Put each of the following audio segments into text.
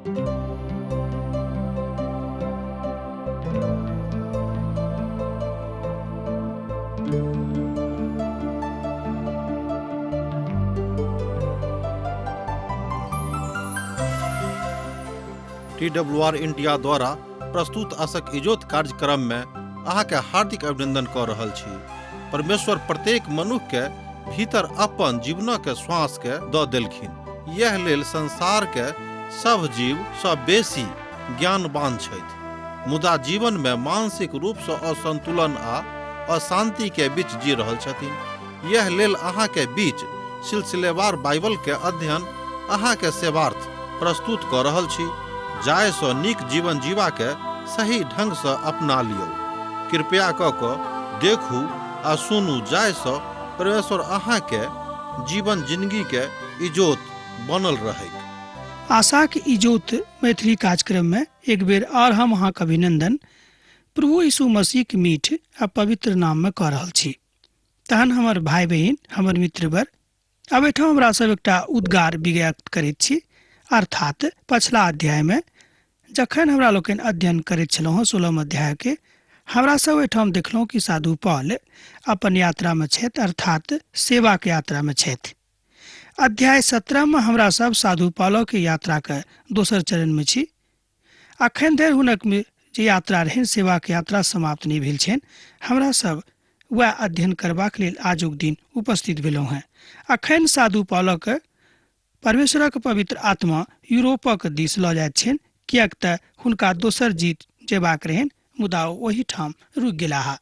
T W R India द्वारा प्रस्तुत असक इजोत कार्यक्रम में अहाँके हार्दिक अभिनंदन कऽ रहल छी। परमेश्वर प्रत्येक मनुख के भीतर अपन जीवनक श्वास के दऽ देलखिन। यह लेल संसार के सभ जीव सँ बेसी ज्ञानवान छथि, मुदा जीवन में मानसिक रूप सँ असंतुलन आ अशांति के बीच जी रहल छथिन। यह लेल अहाँ के बीच सिलसिलेवार बाइबल के अध्ययन अहाँ के सेवार्थ प्रस्तुत कऽ रहल छी, जाहि सँ नीक जीवन जीवा के सही ढंग सँ अपना लियौ। कृपया कऽ कऽ देखू आ सुनू जाहि सँ परमेश्वर अहाँ के जीवन जिंदगी के इजोत बनल रहैक। आशाक इजोत मैथिली कार्यक्रम में एक बेर और हम अहाँक अभिनंदन प्रभु यीशु मसीह के मीठ आ पवित्र नाम में कऽ रहल छी। तहन हमर भाई बहिन, हमर मित्रवर, अब एहिठाम हमरा सब एकटा उद्गार व्यक्त करैत छी। अर्थात पछिला अध्याय में जखन हमरा लोकनि अध्ययन करैत छलहुँ हँ 16 अध्याय के, हमरा सब एहिठाम देखलहुँ कि साधु पॉल अपन यात्रा में छथि, अर्थात सेवा के यात्रा में छथि। अध्याय 17 में हमरा सब साधु पॉल के यात्रा के दोसर चरण में छी। अखन धरि हुनक जे यात्रा रहनि, सेवा के यात्रा समाप्त नहि भेल छनि। हमरा सब वएह अध्ययन करबाक लेल आजुक दिन उपस्थित भेलहुँ हेँ। अखन साधु पॉलक परमेश्वरक पवित्र आत्मा यूरोपक दिस लऽ जाइत छनि, किएक तऽ हुनका दोसर जीत जेबाक रहनि, मुदा ओ ओहिठाम रुकि गेलाह।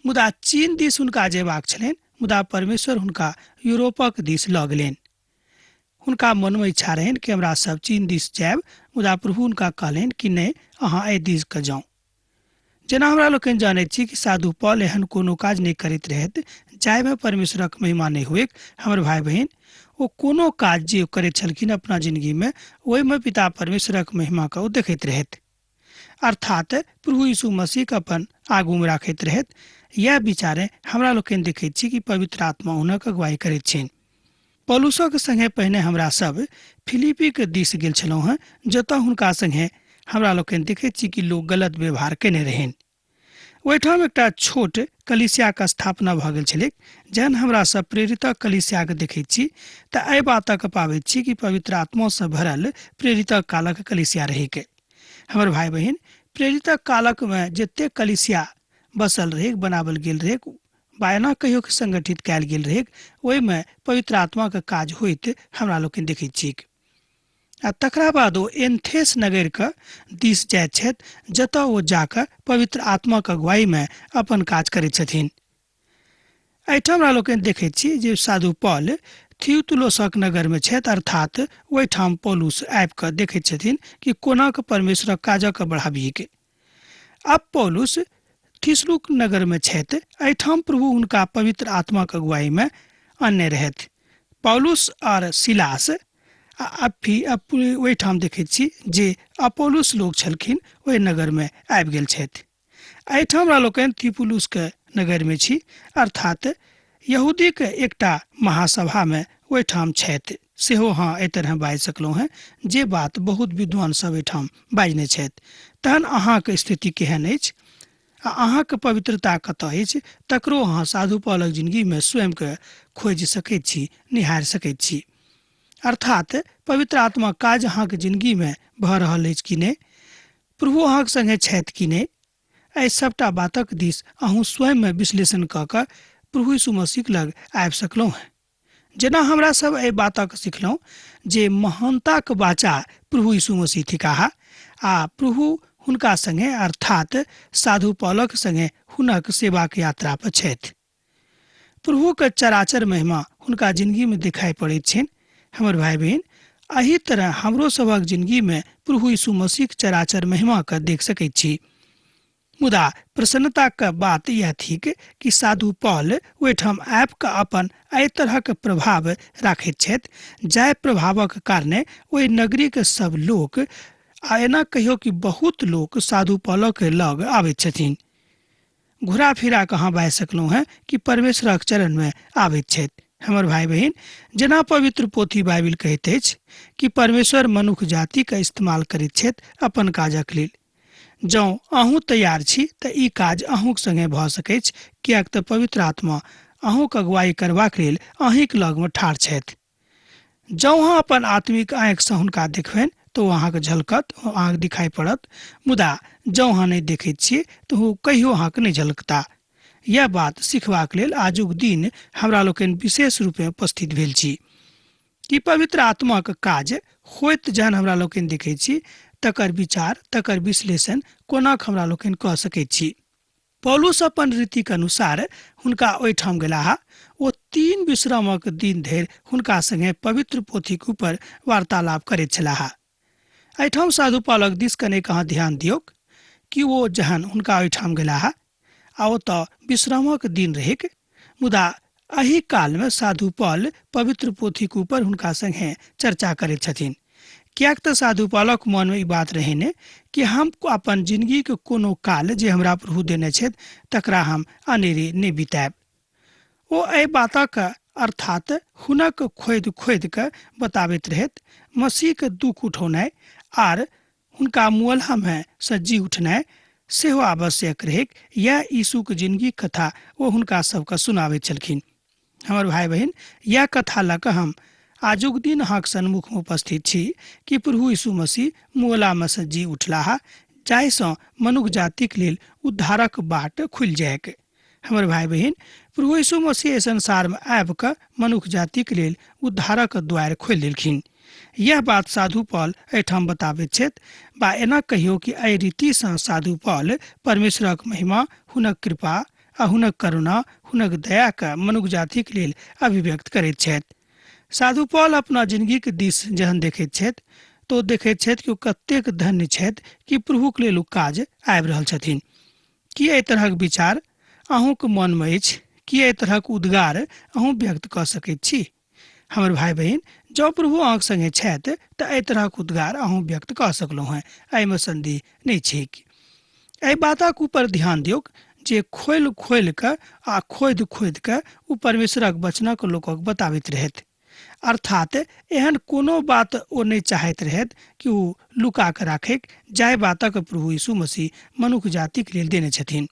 मुदा चीन दिस हुनका जेबाक छलनि, मुदा परमेश्वर हुनका यूरोपक दिस लऽ गेलनि। हुनका मनमे इच्छा रहनि कि हमरा सब चीन दिस जायब, मुदा प्रभु हुनका कहलनि कि नहि, अहाँ एहि दिस के जाउ। जेना हमरा लोकनि जानैत छी कि साधु पॉल एहन कोनो काज नहि करैत रहथि जाहिमे परमेश्वरक महिमा नहि हुएक। हमर भाई बहिन, ओ कोनो काज जे करैत छलखिन अपना जिंदगी में, ओहिमे पिता परमेश्वरक महिमा के ओ देखैत रहथि। अर्थात प्रभु यीशु मसीह के अपन आगू में राखैत रहथि। यह विचारे हमरा लोकनि देखैत छी कि पवित्र आत्मा हुनक अगुवाई करैत छनि। पौलुसक संगे पहिने हमरा सब फिलिपी के दिस गेल छलहुँ हँ, जतऽ हुनका संगे हमरा लोकनि देखैत छी कि लोक गलत व्यवहार केने रहनि। ओहिठाम एकटा छोट कलीसियाक स्थापना भऽ गेल छलैक। जहन हमरा सब प्रेरितक कलीसियाके देखैत छी तऽ एहि बातक पाबैत छी कि पवित्र आत्मा सँ भरल प्रेरितक कालक कलीसिया रहैक। हमर भाई बहिन, प्रेरितक कालक में जतेक कलीसिया बसल रहैक, बनावल गेल रहैक, बा एना कहियो के संगठित कयल गेल रहैक, ओहिमे पवित्र आत्माक काज होइत हमरा लोकनि देखैत छी। आ तकरा बाद ओ एंथेस नगर के दिस जाइत छथि, जतऽ ओ जाकऽ पवित्र आत्माक अगुवाई में अपन काज करैत छथिन। एहिठाम हमरा लोकनि देखैत छी जे साधु पॉल थियुतुलोसक नगर में छथि, अर्थात ओहिठाम पौलुस आबि कऽ देखैत छथिन कि कोना कऽ परमेश्वरक काजक बढ़ाबिक। अब पौलुस थिसलुक नगर में छथि। एहिठाम प्रभु हुनका पवित्र आत्माक अगुवाई में अनने रहथि। पौलुस और सिलास आ ओहिठाम देखैत छी जे अपोलुस लोग छलखिन ओहि नगर में आबि गेल छथि। एहिठाम हमरा लोकनि थिपुलुस के नगर में छी, अर्थात यहूदी के एकटा महासभा में ओहिठाम छथि। सेहो अहाँ एहि तरह बाजि सकलहुँ हेँ, जे बात बहुत विद्वान सब एहिठाम बाजने छथि। तहन अहाँक स्थिति केहन अछि आ अहाँक पवित्रता कतऽ अछि, तकरो अहाँ साधु पौलक जिंदगी में स्वयं के खोजि सकैत छी, निहारि सकैत छी। अर्थात पवित्र आत्मा काज अहाँक जिंदगी में भऽ रहल अछि कि नहि, प्रभु अहाँक संगे छथि कि नहि, एहि सबटा बातक दिस अहूँ स्वयं में विश्लेषण कऽ कऽ प्रभु यीशु मसीह लग आबि सकलहुँ हेँ। जेना हमरा सब एहि बातक सिखलहुँ जे महानताक वाचा प्रभु यीशु मसीह थिकाह आ प्रभु हुनका संगे अर्थात साधु पौलक संगे हुनक सेवाक यात्रा पर छथि। प्रभुक चराचर महिमा हुनका जिंदगी में दिखाई पड़ैत छनि। हमर भाई बहिन, एहि तरह हमरो सभक जिंदगी में प्रभु यीशु मसीहक चराचर महिमा के देख सकैत छी। मुदा प्रसन्नताक बात यह थिक कि साधु पॉल ओहिठाम आबि कऽ अपन एहि तरहक प्रभाव राखैत छथि, जाहि प्रभावक कारणे ओहि नगरीक सब लोक आ एना कहियो कि बहुत लोक साधु पॉलक लग आबैत छथिन। घुरा फिरा कऽ अहाँ बाजि सकलहुँ हेँ कि परमेश्वरक चरण में आबैत छथि। हमर भाइ बहिन, जेना पवित्र पोथी बाइबिल कहैत अछि कि परमेश्वर मनुख जातिके इस्तेमाल करैत छथि अपन काजक लेल। जँ अहूँ तैयार छी तऽ ई काज अहूँक संगे भऽ सकैछ, किएक तऽ पवित्र आत्मा अहूँक अगुवाई करबाक लेल अहीँक लगमे ठाढ़ छथि। जँ अहाँ अपन आत्मिक आँखिसँ हुनका देखबनि तऽ ओ अहाँके झलकत, अहाँके दिखाई पड़त, मुदा जँ अहाँ नहि देखैत छियै तऽ ओ कहियो अहाँके नहि झलकता। यैह बात सिखबाक लेल आजुक दिन हमरा लोकनि विशेष रूपेँ उपस्थित भेल छी। कि पवित्र आत्माक काज होइत जहन हमरा लोकनि देखैत छी तकर विचार, तकर विश्लेषण कोना हमरा लोकनि कऽ सकैत छी। पौलुस अपन रीतिक अनुसार हुनका ओहिठाम गेलाह। ओ 3 विश्रामक दिन धरि हुनका संगे पवित्र पोथीक ऊपर वार्तालाप करैत छलाह। एहिठाम साधु पालक दिस कनेक अहाँ ध्यान दियौक कि ओ जहन हुनका ओहिठाम गेलाह आ ओतऽ विश्रामक दिन रहैक, मुदा एहि कालमे साधु पॉल पवित्र पोथीक ऊपर हुनका संगे चर्चा करैत छथिन। किएक तऽ साधु पॉलक मनमे ई बात रहनि कि हम अपन जिनगीक कोनो काल जे हमरा प्रभु देने छथि तकरा हम अनेरे नहि बितायब। ओ एहि बातक अर्थात हुनक खोदि खोदि कऽ बताबैत रहथि, मसीहके दुःख उठौनाइ आर हुनका मुअलहामे सँ जी उठनाइ सेहो आवश्यक रहैक। यैह यीशुक जिनगीक कथा ओ हुनका सबके सुनाबैत छलखिन। हमर भाइ बहिन, यैह कथा लऽ कऽ हम आजुक दिन अहाँक सन्मुखमे उपस्थित छी कि प्रभु यीशु मसीह मुअलामे सँ जी उठलाह, जाहिसँ मनुख जातिक लेल उद्धारक बाट खुलि जाइक। हमर भाइ बहिन, प्रभु यीशु मसीह एहि संसारमे आबि कऽ मनुख जातिक लेल उद्धारक द्वारि खोलि देलखिन। यैह बात साधु पॉल एहिठाम बताबैत छथि, बा एना कहियौ कि एहि रीतिसँ साधु पॉल परमेश्वरक महिमा, हुनक कृपा आ हुनक करुणा, हुनक दयाकेँ मनुख जातिक लेल अभिव्यक्त करैत छथि। साधु पॉल अपना जिनगीक दिस जहन देखैत छथि तऽ ओ देखैत छथि कि ओ कतेक धन्य छथि कि प्रभुक लेल ओ काज आबि रहल छथिन। की एहि तरहक विचार अहूँक मनमे अछि? की एहि तरहक उद्गार अहूँ व्यक्त कऽ सकैत छी? हमर भाइ बहिन, जँ प्रभु अहाँक संगे छथि तऽ एहि तरहक उद्गार अहूँ व्यक्त कऽ सकलहुँ हेँ, एहिमे सन्देह नहि छैक। एहि बातक ऊपर ध्यान दियौक जे खोलि खोलि कऽ आ खोदि खोदि कऽ ओ परमेश्वरक वचनक लोकक बताबैत रहथि। अर्थात एहन कोनो बात ओ नहि चाहैत रहथि कि ओ लुका कऽ राखैक, जाहि बातक प्रभु यीशु मसीह मनुख जातिक लेल देने छथिन।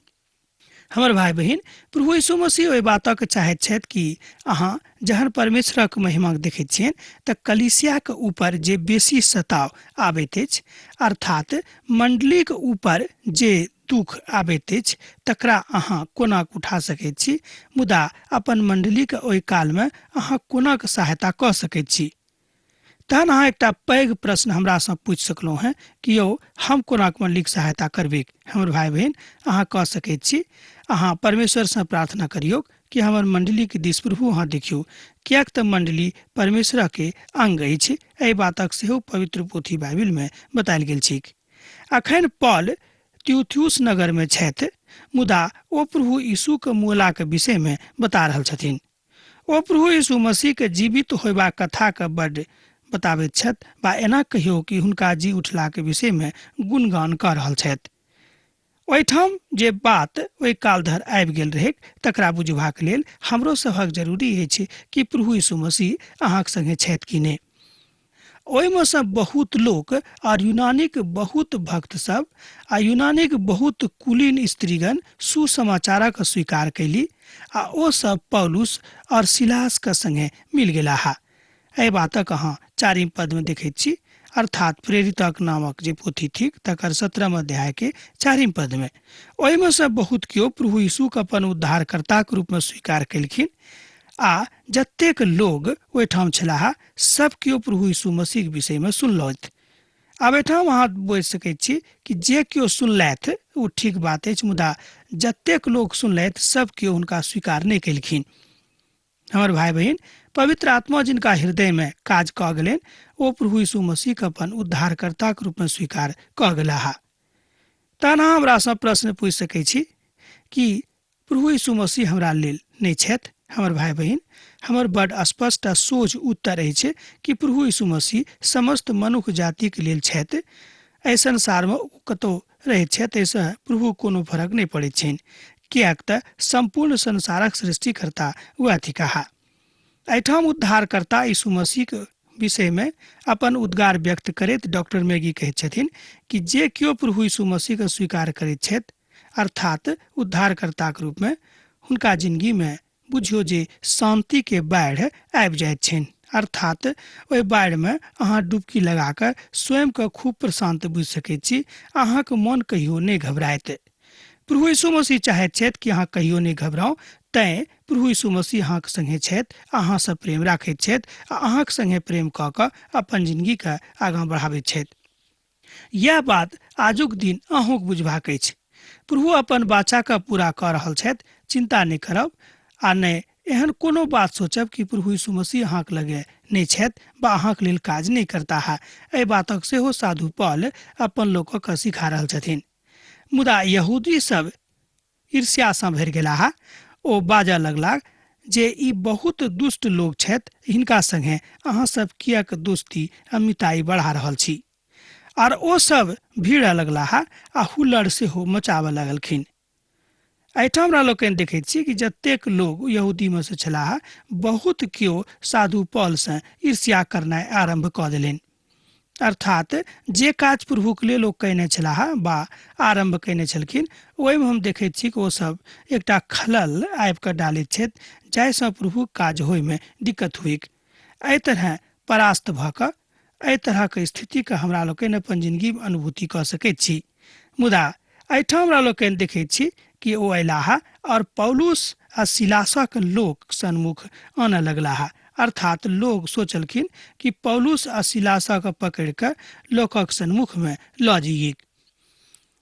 हमर भाइ बहिन, प्रभु यीशु मसीह ओहि बातक चाहैत छथि कि अहाँ जहन परमेश्वरक महिमाक देखैत छियनि तऽ कलीसियाक ऊपर जे बेसी सताव आबैत अछि, अर्थात मण्डलीक ऊपर जे दुःख आबैत अछि तकरा अहाँ कोना उठा सकैत छी, मुदा अपन मण्डलीक ओहि कालमे अहाँ कोना कऽ सहायता कऽ सकैत छी? तहन अहाँ एकटा पैघ प्रश्न हमरासँ पूछि सकलहुँ हेँ कि यौ हम कोना कऽ मण्डलीक सहायता करबैक? हमर भाइ बहिन, अहाँ कऽ सकैत छी। अहाँ परमेश्वरसँ प्रार्थना करियौक कि हमर मण्डलीक दिस प्रभु अहाँ देखियौ, किएक तऽ मण्डली परमेश्वरक अंग अछि। एहि बातक सेहो पवित्र पोथी बाइबिलमे बतायल गेल छैक। अखन पॉल त्यूथ्यूस नगर में छथि, मुदा ओ प्रभु यीशु के मुअला के विषय में बता रहल छथिन। ओ प्रभु यीशु मसीह के जीवित होयबाक कथा के बड्ड बताबैत छथि, बा एना कहियौ कि हुनका जी उठला के विषय में गुणगान कऽ रहल छथि। ओहिठाम जे बात ओहि काल धरि आबि गेल रहैक तकरा बुझबाक लेल हमरो सभक जरूरी अछि कि प्रभु यीशु मसीह अहाँक संगे छथि कि नहि। ओहिमे सँ बहुत लोक आर यूनानीक बहुत भक्त सब आ यूनानीक बहुत कुलीन स्त्रीगण सुसमाचारक स्वीकार कयली आ ओ सब पौलुस और सिलास के संगे मिल गेलाह। एहि बातक अहाँ चारिम पदमे देखैत छी, अर्थात प्रेरितक नामक जे पोथी थिक तकर 17 अध्याय के चारिम पदमे। ओहिमे सँ बहुत केओ प्रभु यीशुक अपन उद्धारकर्ताक रूपमे स्वीकार केलखिन आ जतेक लोग ओहिठाम छलाह सब केओ प्रभु यीशु मसीहक विषयमे सुनलथि। आब एहिठाम अहाँ बुझि सकैत छी कि जे केओ सुनलथि ओ ठीक बात अछि, मुदा जतेक लोक सुनलथि सब केओ हुनका स्वीकार नहि केलखिन। हमर भाइ बहिन, पवित्र आत्मा जिनका हृदयमे काज कऽ गेलनि ओ प्रभु यीशु मसीहके अपन उद्धारकर्ताक रूपमे स्वीकार कऽ गेलाह। तहन अहाँ हमरासँ प्रश्न पूछि सकैत छी कि प्रभु यीशु मसीह हमरा लेल नहि छथि? हमर भाइ बहिन, हमर बड स्पष्ट आ सोझ उत्तर अछि कि प्रभु यीशु मसीह समस्त मनुख जातिक लेल छथि। एहि संसारमे ओ कतहु रहैत छथि एहिसँ प्रभु कोनो फरक नहि पड़ैत छनि, किएक तऽ सम्पूर्ण संसारक सृष्टिकर्ता वएह थिकाह। एहिठाम उद्धारकर्ता यीशु मसीहके विषयमे अपन उद्गार व्यक्त करैत डॉक्टर मैगी कहैत छथिन कि जे केओ प्रभु यीशु मसीहके स्वीकार करैत छथि, अर्थात उद्धारकर्ताके रूपमे, हुनका जिनगीमे बुझियौ जे शान्तिके बाढ़ि आबि जाइत छनि। अर्थात ओहि बाढ़िमे अहाँ डुबकी लगा कऽ स्वयंके खूब प्रशान्त बुझि सकैत छी, अहाँके मन कहियो नहि घबरायत। प्रभु यीशु मसीह चाहैत छथि कि अहाँ कहियो नहि घबराउ, तैँ प्रभु यीशु मसीह अहाँके सङ्गे छथि, अहाँसँ प्रेम राखैत छथि आ अहाँके सङ्गे प्रेम कऽ कऽ अपन जिनगीके आगाँ बढ़ाबैत छथि। इएह बात आजुक दिन अहूँक बुझबाक अछि। प्रभु अपन वाचाके पूरा कऽ रहल छथि, चिन्ता नहि करब आ नहि एहन कोनो बात सोचब कि प्रभु यीशु मसीह अहाँक लगे नहि छथि वा अहाँक लेल काज नहि करताह। एहि बातक सेहो साधु पॉल अपन लोकक सिखा रहल छथिन। मुदा यहूदी सब ईर्ष्यासँ भरि गेलाह। ओ बाजऽ लगलाह जे ई बहुत दुष्ट लोक छथि, हिनका संगे अहाँ सब किएक दोस्ती आ मिताई बढ़ा रहल छी? आर ओ सब भिड़ऽ लगलाह आ हुल्लड़ सेहो मचाबऽ लगलखिन। एहिठाम हमरा लोकनि देखैत छी कि जतेक लोक यहूदीमे सँ छलाह, बहुत केओ साधु पॉलसँ ईर्ष्या करनाइ आरम्भ कऽ देलनि। अर्थात जे काज प्रभुके लेल ओ कयने छलाह वा आरम्भ कयने छलखिन, ओहिमे हम देखैत छी कि ओ सब एकटा खलल आबि कऽ डालैत छथि, जाहिसँ प्रभुक काज होइमे दिक्कत होइक। एहि तरहेँ परास्त भऽ कऽ एहि तरहक स्थितिके हमरा लोकनि अपन जिनगीमे अनुभूति कऽ सकैत छी। मुदा एहिठाम हमरा लोकनि देखैत छी कि ओ अयलाह आओर पौलुस आ सिलासक लोक सन्मुख आनऽ लगलाह। अर्थात लोग सोचलखिन कि पौलुस आ सिलासक पकड़ि कऽ लोकक सन्मुखमे लऽ जइऐक।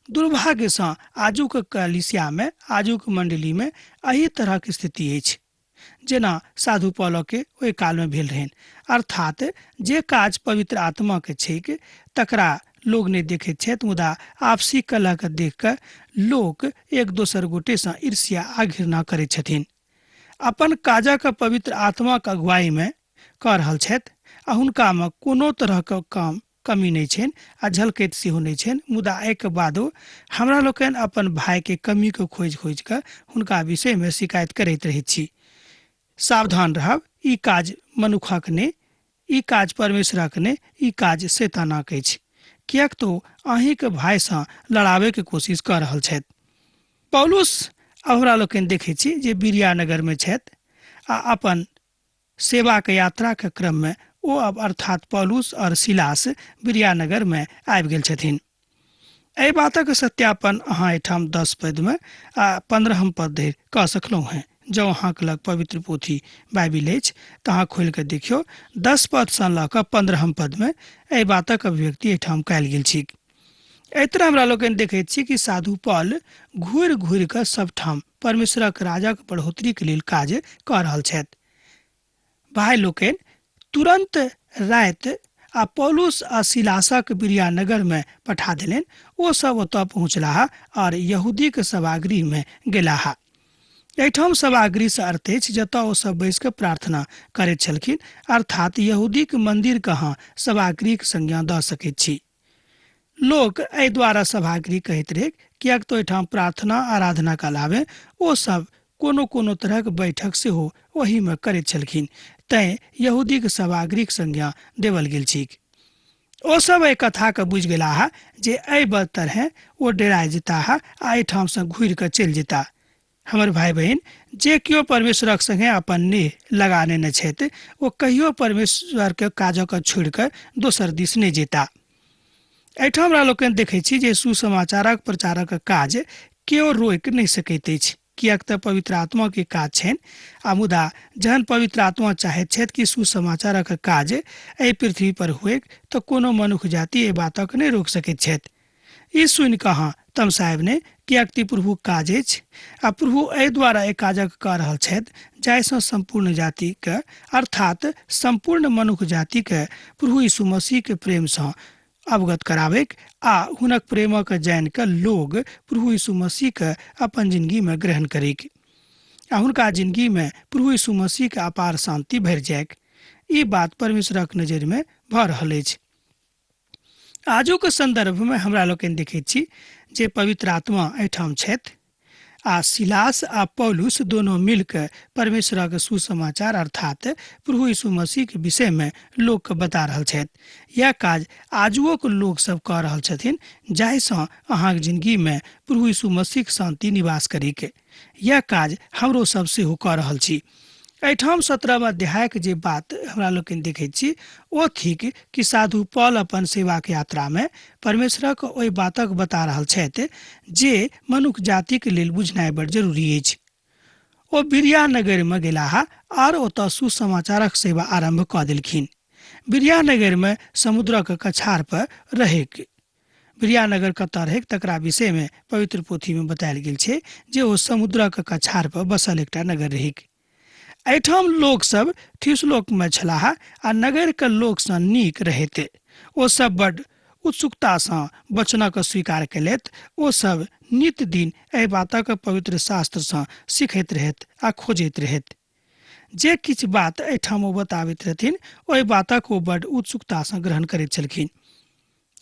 दुर्भाग्यसँ आजुक कलीसियामे, आजुक मण्डलीमे एहि तरहक स्थिति अछि जेना साधु पौलके ओहि कालमे भेल रहनि। अर्थात जे काज पवित्र आत्माके छैक तकरा लोग नहि देखैत छथि, मुदा आपसी कलहके देख कऽ लोक एक दोसर गोटेसँ ईर्ष्या आ घृणा करैत छथिन। अपन काजक पवित्र आत्माक अगुवाईमे कऽ रहल छथि आ हुनकामे कोनो तरहक काम कमी नहि छनि आ झलकैत सेहो नहि छनि, मुदा एहिके बादो हमरा लोकनि अपन भाइके कमीके खोजि खोजि कऽ हुनका विषयमे शिकायत करैत रहैत छी। सावधान रहब, ई काज मनुखक नहि, ई काज परमेश्वरक नहि, ई काज शैतानक अछि, किएक तऽ ओ अहीँक भाइसँ लड़ाबैके कोशिश कऽ रहल छथि। पौलुस आब हमरा लोकनि देखैत छी जे बिरिया नगरमे छथि आ अपन सेवाक यात्राक क्रममे ओ अब अर्थात पौलुस और सिलास बिरिया नगरमे आबि गेल छथिन। एहि बातक सत्यापन अहाँ एहिठाम 10 पदमे आ 15 पद धरि कऽ सकलहुँ हेँ। जँ अहाँक लग पवित्र पोथी बाइबिल अछि तऽ अहाँ खोलि कऽ देखियौ, 10 पदसँ लऽ कऽ 15 पदमे एहि बातक अभिव्यक्ति एहिठाम कयल गेल छैक। एहि तरह हमरा लोकनि देखैत छी कि साधु पॉल घुरि घुरि कऽ सबठाम परमेश्वरक राजक बढ़ोतरीक लेल काज कऽ रहल छथि। भाय लोकनि तुरन्त राति आ पौलुस आ सिलासक बिरिया नगर में पठा देलनि। ओ सब ओतऽ पहुँचलाह और यहूदीक सभागृह में गेलाह। एहिठाम सभागृह से अर्थ अछि जतऽ ओ सब बैस कऽ प्रार्थना करैत छलखिन, अर्थात यहूदीक मंदिर के अहाँ सभागृहक संज्ञा दऽ सकैत छी। लोक एहि द्वारा सभागृह कहैत रहै किएक तऽ ओहिठाम प्रार्थना आराधनाक अलावे ओ सब कोनो कोनो तरहक बैठक सेहो ओहीमे करैत छलखिन, तैँ यहूदीक सभागृहक संज्ञा देवल गेल छैक। ओ सब एहि कथाके बुझि गेलाह जे एहि तरहेँ ओ डेरा जेताह आ एहिठामसँ घुरि कऽ चलि जेताह। हमर भाइ बहिन, जे केओ परमेश्वरक संगे अपन नेह लगा नेने छथि ओ कहियो परमेश्वरके काजक छोड़ि कऽ दोसर दिस नहि जेता। एहिठाम हमरा लोकनि देखै छी जे सुसमाचारक प्रचारक काज केओ रोकि नहि सकैत अछि, किएक तऽ पवित्र आत्माके काज छनि। आ मुदा जहन पवित्र आत्मा चाहैत छथि कि सुसमाचारक काज एहि पृथ्वी पर हुएक तऽ कोनो मनुख जाति एहि बातक नहि रोकि सकैत छथि। ई सुनि कऽ अहाँ तमसायब नहि, किएक तऽ ई प्रभुक काज अछि आ प्रभु एहि द्वारा एहि काजक कऽ रहल छथि जाहिसँ सम्पूर्ण जातिके अर्थात सम्पूर्ण मनुख जातिके प्रभु यीशु मसीहके प्रेमसँ अवगत कराबैक आ हुनक प्रेमक जानि कऽ लोग प्रभु यीशु मसीहके अपन जिनगीमे ग्रहण करैक आ हुनका जिनगीमे प्रभु यीशु मसीहके अपार शान्ति भरि जाइक। ई बात परमेश्वरक नजरिमे भऽ रहल अछि। आजुक सन्दर्भमे हमरा लोकनि देखैत छी जे पवित्र आत्मा एहिठाम छथि आ सिलास आ पौलुस दोनों मिलके परमेश्वरक सुसमाचार अर्थात प्रभु यीशु मसीह के विषय में लोक के बता रहल छथि। यह काज आजुओक लोक सब कऽ रहल छथिन, जाहिसँ अहाँके जिंदगी में प्रभु यीशु मसीह के शांति निवास करैके। यह काज हमरो सब सेहो कऽ रहल छी। एहिठाम 17 अध्यायके जे बात हमरा लोकनि देखैत छी ओ थिक कि साधु पॉल अपन सेवाक यात्रामे परमेश्वरक ओहि बातक बता रहल छथि जे मनुख जातिक लेल बुझनाइ बड़ जरूरी अछि। ओ बिरिया नगरमे गेलाह आर ओतऽ सुसमाचारक सेवा आरम्भ कऽ देलखिन। बिरिया नगरमे समुद्रक कछार पर रहैक। बिरिया नगर कतऽ रहैक तकरा विषयमे पवित्र पोथीमे बतायल गेल छै जे ओ समुद्रक कछार पर बसल एकटा नगर रहैक। एहिठाम लोकसभ थिस्सलुनीकमे छलाह आ नगरके लोकसँ नीक रहैत। ओ सब बड उत्सुकतासँ वचनक स्वीकार केलथि। ओ सब नित दिन एहि बातक पवित्र शास्त्रसँ सीखैत रहैत आ खोजैत रहैत। जे किछु बात एहिठाम ओ बताबैत रहथिन ओहि बातक ओ बड उत्सुकतासँ ग्रहण करैत छलखिन।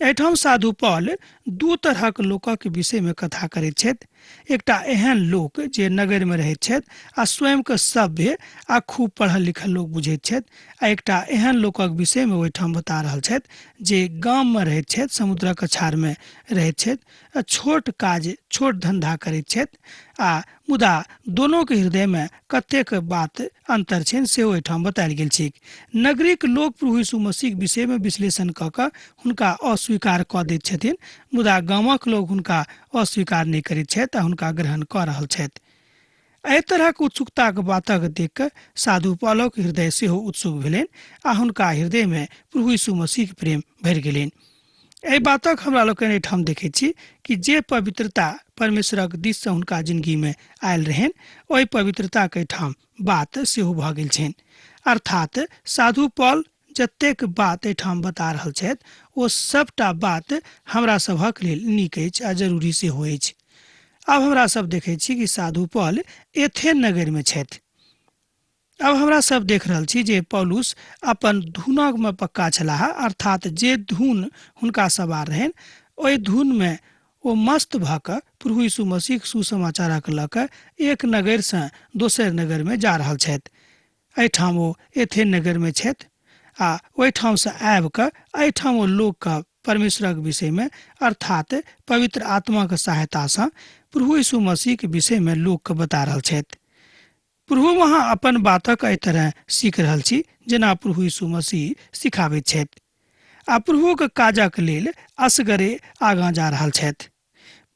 एहिठाम साधु पॉल दू तरहक लोकक विषयमे कथा करैत छथि। एकटा एहन लोक जे नगरमे रहैत छथि आ स्वयंके सभ्य आ खूब पढ़ल लिखल लोक बुझैत छथि, आ एकटा एहन लोकक विषयमे ओहिठाम बता रहल छथि जे गाममे रहैत छथि, समुद्रक कछारमे रहैत छथि आ छोट काज छोट धंधा करैत छथि, आ मुदा दोनोके हृदयमे कतेक बात अंतर छनि सेहो एहिठाम बतायल गेल छैक। नगरीक लोक प्रभु यीशु मसीहक विषयमे विश्लेषण कऽ कऽ हुनका अस्वीकार कऽ दैत छथिन, मुदा गामक लोक हुनका अस्वीकार नहि करैत छथि आ हुनका ग्रहण कऽ रहल छथि। एहि तरहक उत्सुकताक बातक देख कऽ साधु पॉलक हृदय सेहो उत्सुक भेलनि आ हुनका हृदयमे प्रभु यीशु मसीहक प्रेम भरि गेलनि। एहि बातक हमरा लोकनि एहिठाम देखैत छी कि जे पवित्रता परमेश्वरक दिससँ हुनका जिंदगीमे आयल रहनि ओहि पवित्रताके एहिठाम बात सेहो भऽ गेल छनि। अर्थात साधु पॉल जतेक बात एहिठाम बता रहल छथि ओ सबटा बात हमरा सभक लेल नीक अछि आ जरूरी सेहो अछि। आब हमरा सब देखैत छी कि साधु पॉल एथेन नगरमे छथि। अब हमरा सब देख रहल छी जे पौलुस अपन धुनमे पक्का छलाह, अर्थात जे धुन हुनका सवार रहनि ओहि धुनमे ओ मस्त भऽ कऽ प्रभु यीशु मसीहक सुसमाचारक लऽ कऽ एक नगरसँ दोसर नगरमे जा रहल छथि। एहिठाम ओ एथेन नगरमे छथि आ ओहिठामसँ आबि कऽ एहिठाम ओ लोकके परमेश्वरक विषयमे अर्थात पवित्र आत्माक सहायतासँ प्रभु यीशु मसीहक विषयमे लोकके बता रहल छथि। प्रभु वहाँ अपन बातक एहि तरह सीख रहल छी जेना प्रभु यीशु मसीह सिखाबैत छथि आ प्रभुक काजक लेल असगरे आगाँ जा रहल छथि।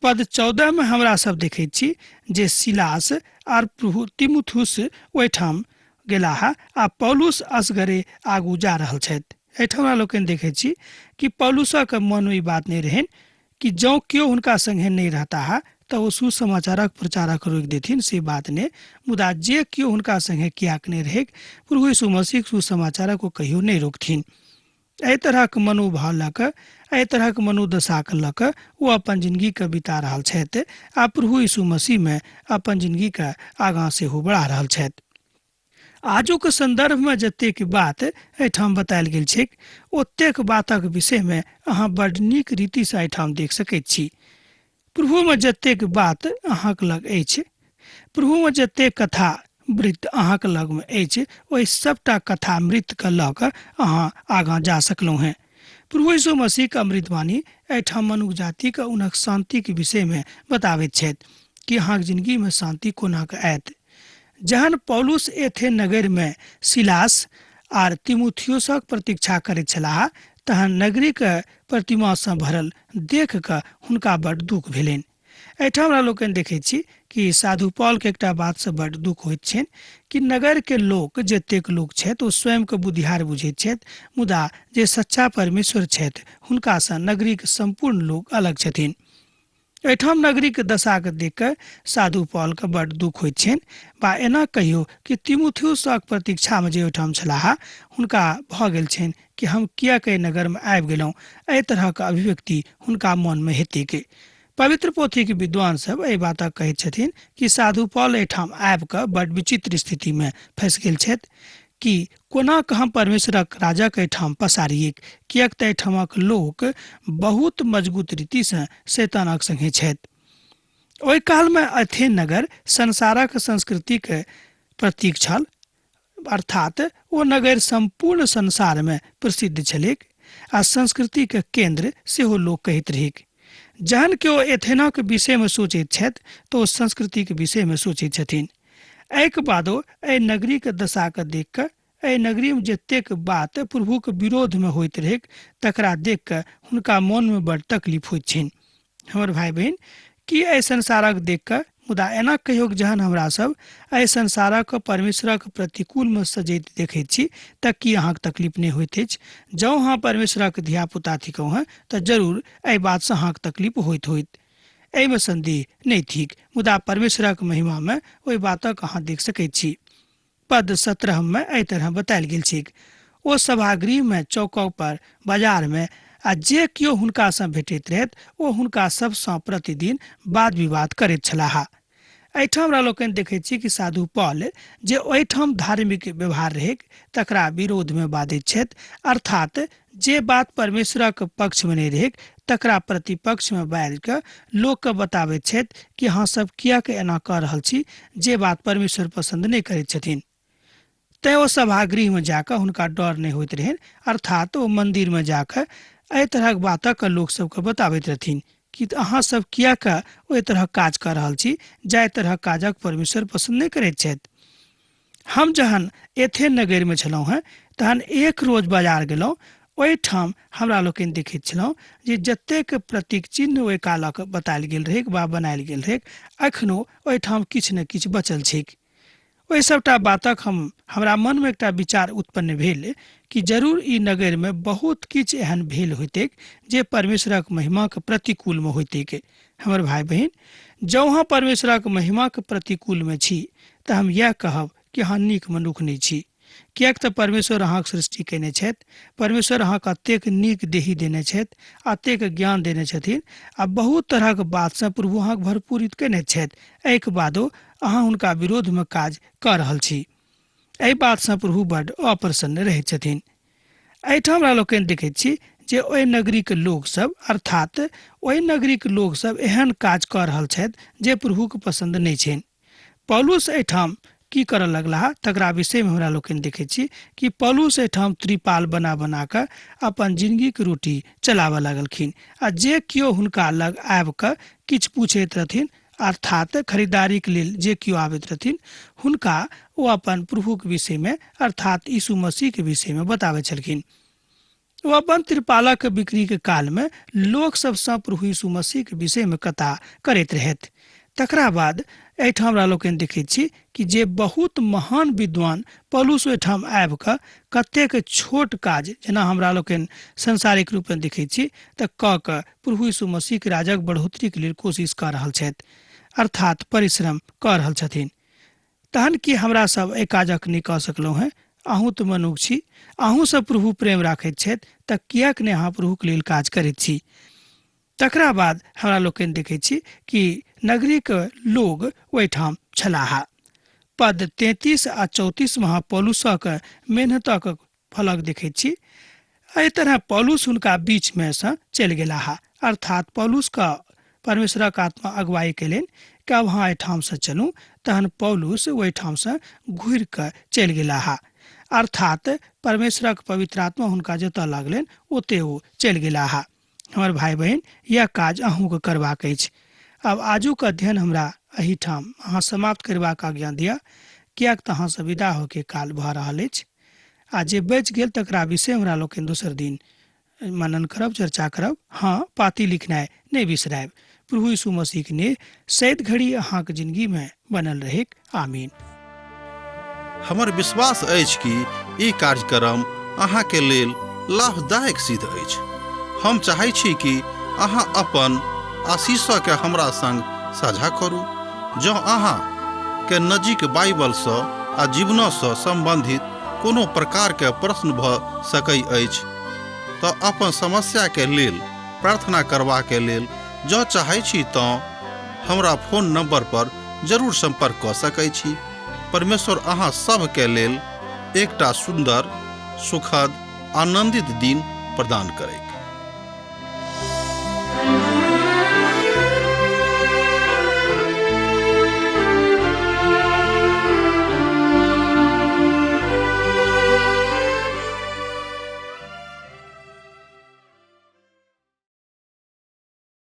पद 14 में हमरा सब देखैत छी जे सिलास आर प्रभु तिमुथुस ओहिठाम गेलाह आ पौलुस असगरे आगू जा रहल छथि। एहिठाम हमरा लोकनि देखैत छी कि पौलुसक मनमे ई बात नहि रहनि कि जँ केओ हुनका संगे नहि रहताह तऽ ओ सुसमाचारक प्रचारक रोकि देथिन, से बात नहि, मुदा जे केओ हुनका संगे किएक नहि रहैक प्रभु यीशु मसीहक सुसमाचारक ओ कहियो नहि रोकथिन। एहि तरहक मनोभाव लऽ कऽ, एहि तरहक मनोदशाके लऽ कऽ ओ अपन जिंदगीके बिता रहल छथि आ प्रभु यीशु मसीहमे अपन जिंदगीके आगाँ सेहो बढ़ा रहल छथि। आजुक संदर्भमे जतेक बात एहिठाम बतायल गेल छैक ओतेक बातक विषयमे अहाँ बड नीक रीतिसँ एहिठाम देख सकैत छी। प्रभुमे जतेक बात अहाँक लग अछि, प्रभुमे जतेक कथा वृत्त अहाँक लगमे अछि, ओहि सबटा कथा मृतके लऽ कऽ अहाँ आगाँ जा सकलहुँ हेँ। प्रभु यीशु मसीहक अमृतवाणी एहिठाम मनुख जातिके हुनक शान्तिके विषयमे बताबैत छथि कि अहाँक जिंदगीमे शान्ति कोना कऽ आयत। जहन पौलुस एथेन नगरमे सिलास आर तिमुथियोसक प्रतीक्षा करैत छलाह तहन नगरीक प्रतिमासँ भरल देख कऽ हुनका बड दुख भेलनि। एहिठाम हमरा लोकनि देखैत छी कि साधु पॉलके एकटा बातसँ बड दुख होइत छनि कि नगरके लोक जतेक लोक छथि ओ स्वयंके बुद्धिहार बुझैत छथि, मुदा जे सच्चा परमेश्वर छथि हुनकासँ नगरीक सम्पूर्ण लोक अलग छथिन। एहिठाम नगरीक दशाके देख कऽ साधु पॉलके बड दुख होइत छनि, बा एना कहियो कि तिमुथियुसक प्रतीक्षामे जे ओहिठाम छलाह हुनका भऽ गेल छनि कि हम किएक एहि नगरमे आबि गेलहुँ। एहि तरहक अभिव्यक्ति हुनका मनमे हेतैक। पवित्र पोथीके विद्वान सब एहि बातक कहैत छथिन कि साधु पॉल एहिठाम आबि कऽ बड विचित्र स्थितिमे फँसि गेल छथि कि कोना कऽ हम परमेश्वरक राजक एहिठाम पसारियैक, किएक तऽ एहिठामक लोक बहुत मजबूत रीतिसँ शैतानक संगे छथि। ओहि कालमे अथेन नगर संसारक संस्कृतिक प्रतीक छल, अर्थात ओ नगर सम्पूर्ण संसारमे प्रसिद्ध छलैक आ संस्कृतिक केन्द्र सेहो लोक कहैत रहैक। जहन केओ एथेनक विषयमे सोचैत छथि तऽ ओ संस्कृतिक विषयमे सोचैत छथिन। एहिके बादो एहि नगरीक दशाके देख कऽ, एहि नगरीमे जतेक बात प्रभुक विरोधमे होइत रहैक तकरा देख कऽ हुनका मोनमे बड़ तकलीफ होइत छनि। हमर भाइ बहिन, की एहि संसारक देख कऽ, मुदा एना कहियोक जहन हमरा सब एहि संसारक परमेश्वरक प्रतिकूलमे सजैत देखैत छी तऽ की अहाँके तकलीफ नहि होइत अछि? जँ अहाँ परमेश्वरक धियापुता थिकहुँ हेँ तऽ जरूर एहि बातसँ अहाँके तकलीफ होइत होइत, एहिमे सन्देह नहि थिक। मुदा परमेश्वरक महिमामे ओहि बातक अहाँ देख सकैत छी। पद 17 मे एहि तरह बतायल गेल छैक, ओ सभागृहमे, चौक पर, बाजारमे आ जे केओ हुनकासँ भेटैत रहथि ओ हुनका सभसँ प्रतिदिन वाद विवाद करैत छलाह। एहिठाम हमरा लोकनि देखैत छी कि साधु पॉल जे ओहिठाम धार्मिक व्यवहार रहैक तकरा विरोधमे बाजैत छथि, अर्थात जे बात परमेश्वरक पक्षमे नहि रहैक तकरा प्रतिपक्षमे बाजि कऽ लोकके बताबैत छथि कि अहाँ सब किएक एना कऽ रहल छी जे बात परमेश्वर पसन्द नहि करैत छथिन। तैँ ओ सभागृहमे जाकऽ हुनका डर नहि होइत रहनि, अर्थात ओ मन्दिरमे जाकऽ एहि तरहक बातक लोक सबके बताबैत रहथिन कि अहाँ सब किएक ओहि तरहक काज कऽ रहल छी जाहि तरहक काजक परमेश्वर पसन्द नहि करैत छथि। हम जहन एथेन नगरमे छलहुँ हेँ तहन एक रोज बाजार गेलहुँ। ओहिठाम हमरा लोकनि देखैत छलहुँ जे जतेक प्रतीक चिन्ह ओहि कालक बतायल गेल रहैक वा बनायल गेल रहैक एखनो ओहिठाम किछु ने किछु बचल छैक। ओहि सभटा बातक हमरा मनमे एकटा विचार उत्पन्न भेल कि जरूर ई नगरमे बहुत किछु एहन भेल होइतैक जे परमेश्वरक महिमाक प्रतिकूलमे होइतैक। हमर भाइ बहिन, जँ अहाँ परमेश्वरक महिमाक प्रतिकूलमे छी तऽ हम इएह कहब कि अहाँ नीक मनुख नहि छी, किएक तऽ परमेश्वर अहाँक सृष्टि कयने छथि। परमेश्वर अहाँके अतेक नीक देही देने छथि, अतेक ज्ञान देने छथिन आ बहुत तरहक बातसँ प्रभु अहाँके भरपूरित कयने छथि। एहिके बादो अहाँ हुनका विरोधमे काज कऽ रहल छी। एहि बातसँ प्रभु बड्ड अप्रसन्न रहैत छथिन। एहिठाम हमरा लोकनि देखैत छी जे ओहि नगरीके लोकसभ, अर्थात ओहि नगरीके लोकसभ एहन काज कऽ रहल छथि जे प्रभुके पसन्द नहि छनि। पौलुस एहिठाम की करऽ लगलाह तकरा विषयमे हमरा लोकनि देखैत छी कि पौलुस एहिठाम त्रिपाल बना बना कऽ अपन जिनगीके रोटी चलाबऽ लगलखिन आ जे केओ हुनका लग आबि कऽ किछु पूछैत रहथिन, अर्थात खरीदारीके लेल जे केओ आबैत रहथिन, हुनका ओ अपन प्रभुके विषयमे अर्थात यीशु मसीहके विषयमे बताबै छलखिन। ओ अपन त्रिपालक बिक्रीके कालमे लोक सबसँ प्रभु यीशु मसीहके विषयमे कथा करैत रहथि। तकरा बाद एहिठाम हमरा लोकनि देखैत छी कि जे बहुत महान विद्वान पौलुस ओहिठाम आबि कऽ कतेक छोट काज, जेना हमरा लोकनि सांसारिक रूपमे देखैत छी, तऽ कऽ कऽ प्रभु यीशु मसीहके राजक बढ़ोतरीके लेल कोशिश कऽ रहल छथि, अर्थात परिश्रम कऽ रहल छथिन। तहन की हमरा सब एहि काजक नहि कऽ सकलहुँ हेँ? अहूँ तऽ मनुख छी, अहूँसँ प्रभु प्रेम राखैत छथि, तऽ किएक नहि अहाँ प्रभुके लेल काज करैत छी? तकरा बाद हमरा लोकनि देखैत छी कि नगरीके लोग ओहिठाम छलाह। पद 33 आ 34 मे अहाँ पौलुसक मेहनतक फलक देखैत छी। एहि तरह पौलुस हुनका बीचमे सँ चलि गेलाह, अर्थात पौलुसके परमेश्वरक आत्मा अगुवाई कयलनि कि आब अहाँ एहिठामसँ चलू। तहन पौलुस ओहिठामसँ घुरि कऽ चलि गेलाह, अर्थात परमेश्वरक पवित्र आत्मा हुनका जतऽ लगलनि ओतय ओ चलि गेलाह। हमर भाइ बहिन, यह काज अहूँके करबाक अछि। आब आजुक अध्ययन हमरा एहिठाम अहाँ समाप्त करबाक आज्ञा दिअ, किएक तऽ अहाँसँ विदा होइके काल भऽ रहल अछि आ जे बचि गेल तकरा विषय हमरा लोकनि दोसर दिन मनन करब, चर्चा करब। हाँ, पाती लिखनाइ नहि बिसरायब। प्रभु यीशु मसीह ने सैद घड़ी अहाँके जिंदगी में बनल रहेक। आमीन। हमर विश्वास अछि कि ई कार्यक्रम अहाँके लेल लाभदायक सिद्ध अछि। हम चाहै छी कि अहाँ अपन आशीषके हमरा संग साझा करू। जँ अहाँ के नजीक बाइबलसँ आ जीवनसँ सम्बन्धित कोनो प्रकारके प्रश्न भऽ सकै अछि तऽ अपन समस्याके लेल प्रार्थना करबाके लेल जँ चाहै छी तँ हमरा फोन नंबर पर जरूर संपर्क कऽ सकै छी। परमेश्वर अहाँ सभके लेल एकटा सुन्दर, सुखद, आनंदित दिन प्रदान करैक।